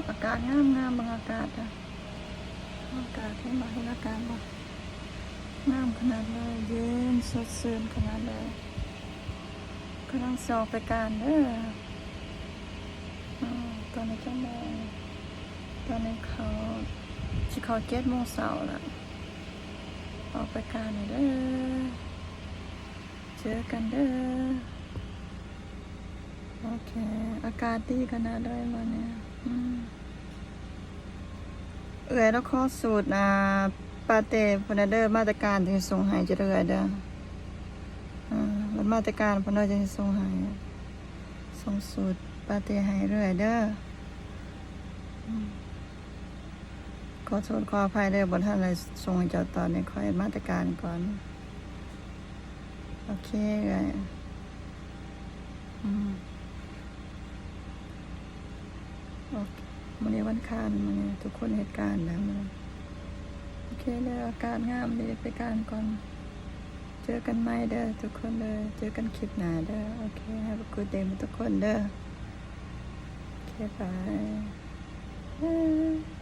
ອາກາດງາມໆ ເບິ່ງອາກາດເດີ້ ອາກາດ ເຫັນບໍ່ ເຫັນອາກາດບໍ່? ງາມຂະໜາດເລີຍ ເຢັນສົດຊື່ນຂະໜາດເລີຍ. ກຳລັງຊິອອກໄປການເດີ້. ອາ ຕອນນີ້ຈັກໂມງ? ຕອນນີ້ເຂົ້າ ຊິເຂົ້າເຈັດໂມງເຊົ້າລະ. ອອກໄປການເດີ້. ເຈີກັນເດີ້. ໂອເຄ ອາກາດດີຂະໜາດເລີຍມື້ນີ້. ອືມ ເອື້ອຍລາວຂໍສູດ ອ່າ ປາເຕ້ພຸ້ນນະເດີ້ ມາແຕ່ການຈຶ່ງສົ່ງໃຫ້ເຈົ້າເອື້ອຍເດີ້. ເອີ ບັດມາແຕ່ການພຸ້ນເດີ້ ຈຶ່ງສົ່ງໃຫ້ ສົ່ງສູດປາເຕ້ໃຫ້ເອື້ອຍເດີ້. ອືມ ຂໍໂທດຂໍອະໄພເດີ້ ບໍ່ທັນໄດ້ສົ່ງໃຫ້ເຈົ້າຕອນນີ້ ຂໍເຮັດມາແຕ່ການກ່ອນ. ໂອເຄເອື້ອຍ. ອືມ ໂອເຄ ມື້ນີ້ວັນອັງຄານ ມື້ນີ້ທຸກຄົນເຮັດການນະ. ໂອເຄເດີ້ ອາກາດງາມດີ ໄປການກ່ອນ. ເຈີກັນໃໝ່ເດີ້ທຸກຄົນເດີ້ ເຈີກັນຄລິບໜ້າເດີ້. ໂອເຄ Have a good day ໝົດທຸກຄົນເດີ້. ໂອເຄ ບາຍ.